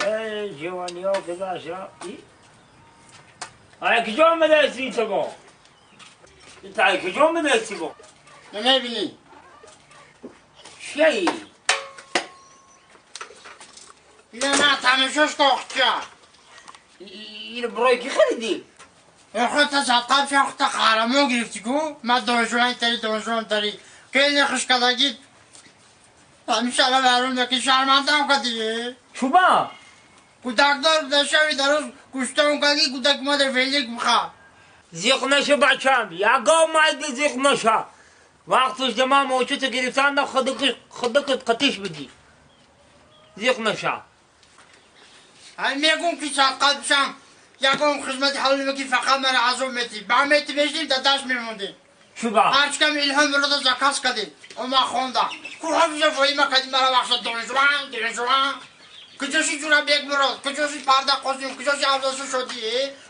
ای جوانی ها گذاشت آیا کجا میدستی تو با؟ تا کجا میدستی با؟ نمیبینی چی؟ اینه من تمشاش کاخچه اینو برای کی خریدی؟ خود تا صدقه بشه خود تا قهرمان گرفتی کو من دانشجویان تری دانشجویان تری خیلی خوش کردگی همیشه الان برون که شرمنده هم کردی چوبا؟ کودکدار بوده شوی در روز کشتم کردی کودک ما در فعلی بخواه زیق نشه بچم یگا مایدی زیق نشه وقتش دما موچت گرفتن خودک قطیش بدی زیق نشه هم میگم که صدقه بشم یکم خدمت حالی بکی فقط من عذاب میتی با میتی بشیم تا دست میموندی چوبا؟ هرچکم الهام رو دا زکاس کردی اما خونده کو حفظ فایما کردی مرا وقت دانشجوان دانشجوان کجاشی جورابیک مراد کجاشی پرده قاسم کجاشی افزاسو شدی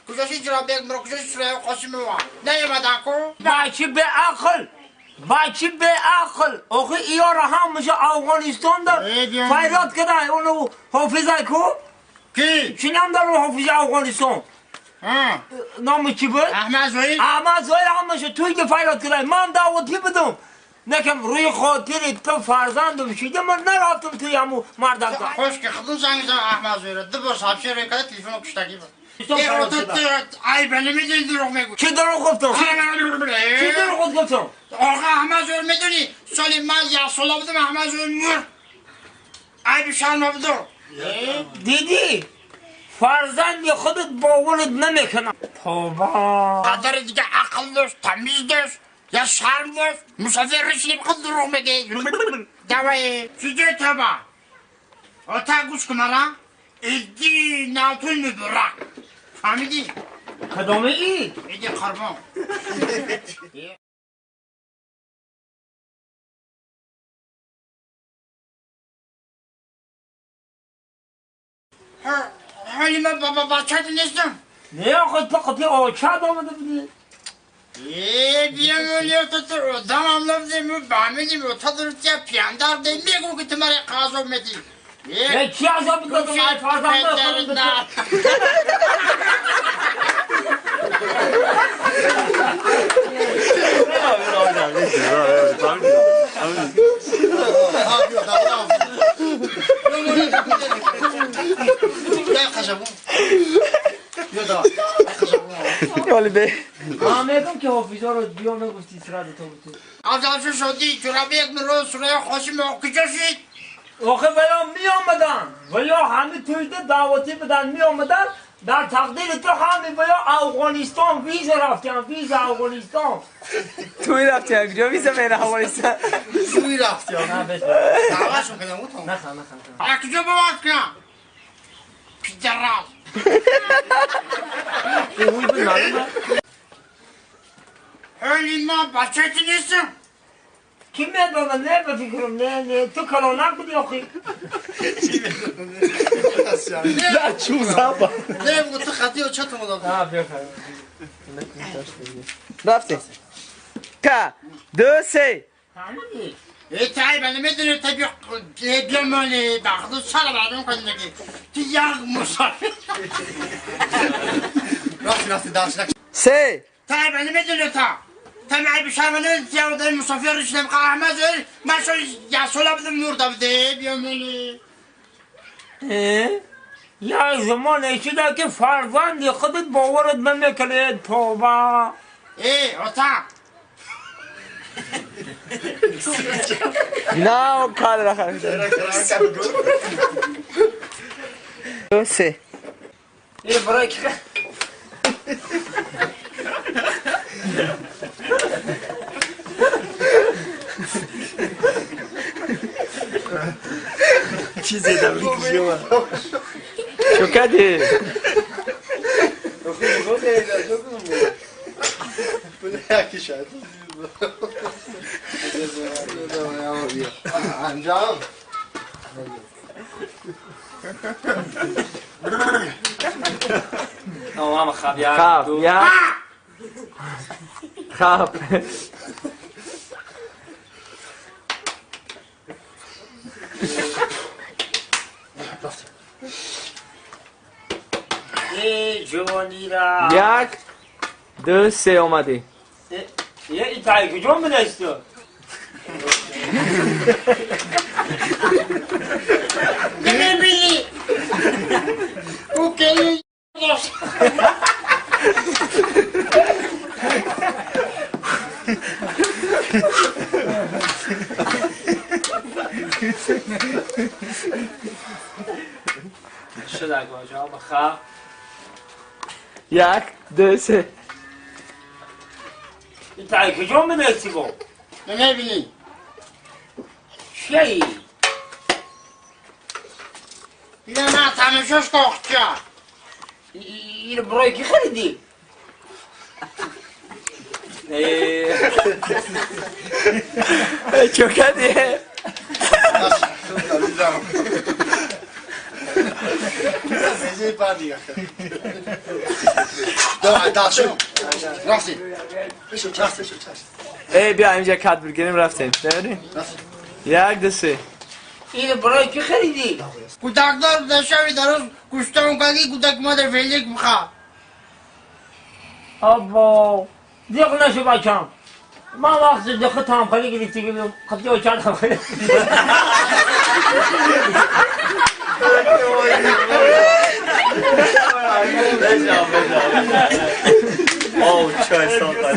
کجاشی جورابیک مراد کجاشی سرای قاسم ما نیومدن کو بچه به عقل بچه به عقل آخه ایار هم میشه افغانستان در فریاد کرده اونو حافظه کو کی؟ چی نام داره حافظ افغانستان؟ نام چی بود؟ احمد زهیر احمد زهیر هم میشه توی که فریاد کرده من دعوتی بدم نکم روی خاطر تو فرزندم شده من نرفتم توی همو مردک خوش که خودم زنگ زدم احمد زهیر دو بار صاحب شعر کرده تلفن کشتگی بود ای بله میدونی دروغ میگو چه دروغ گفتم؟ چه دروغ گفتم؟ آقا احمد زهیر میدونی سالی من یک ساله بودم احمد زهیر مرد عیب شرم بودم دیدی؟ فرزند خودت باورت نمیکنم توبه قدر دیگه عقل داشت تمیز داشت یا شرم داشت مسافر رسیدیم خود دروغ میگه دوای چیزه تبا آتا گوش کن مرا ایدی ناتون میبرا فهمیدی؟ کدامه ای؟ ایدی قربان حالی من بابا بچه نیستم نه آخه تو قطعی آچه آمده بودی ای بیام تو تو آدم هم لفظی فهمیدیم و تا درستی پیاندار دی میگو که تو مرا قاضو میدی ای چی عذاب دادم ای فرزنده خودم من میگم که حافظا رو بیا نگفتی سرد تو بود افضل شدی جرابی یک مرو سرای خوشی ما کجا شد آخه ویا می آمدن ویا همه توی دعوتی بدن می آمدن در تقدیر تو همه ویا افغانستان ویزا رفتن ویزا افغانستان توی رفتی کجا ویزا میره افغانستان توی رفتی نه بس دعوتشون کردم اون نه نه کجا باید کنم پیدراز اوی بود معلومه حالی ما بچه نیستم کی میدونه نه به فکرم نه نه تو کلانک بودی آخی نه چوب زبا نه بگو تو خطی و چطور مدام نه بیا رفتی که دو سه ای تعیب انا میدونی تا بیامانی بخدو سر بعدم کنی که تو یک مسافر رفتی رفتی درش نکش سه تعیب انا میدونی تا تمعي بشرمنه تياو دار المسافر رشنا بقى احمد ما شو يا سولا بدم نور دبده بیامانی یا زمان شده که فرزند خودت باورت نمیکنه توبه ای اوتا نه کار را دو سه ای برای که چیزی دم می‌کشیم چو کردی؟ انجام تمام خب خب یا خب جوانی را. 1 2 3 اومدی. یه ایتایی کجا می‌داشت؟ نمیبینی او که داشت. شده کجا بخواه. 1 2 3. ایتایی کجا می‌داشتی با؟ نمیبینی چی؟ دیگه من تماشاش کاخچه. این برای کی خریدی؟ چو کردی؟ ای بیا اینجا کات بگیریم رفتیم. 1 2 3. این برای کی خریدی؟ کودکدار داشتم در روز کشتم کردی کودک مادر فعلی بخواه. ابا دیق نشو بچم. من وقت دخت هم خیلی گرفتی گیرم قطعی و چند هم خیلی. بجا. او چای ساقه.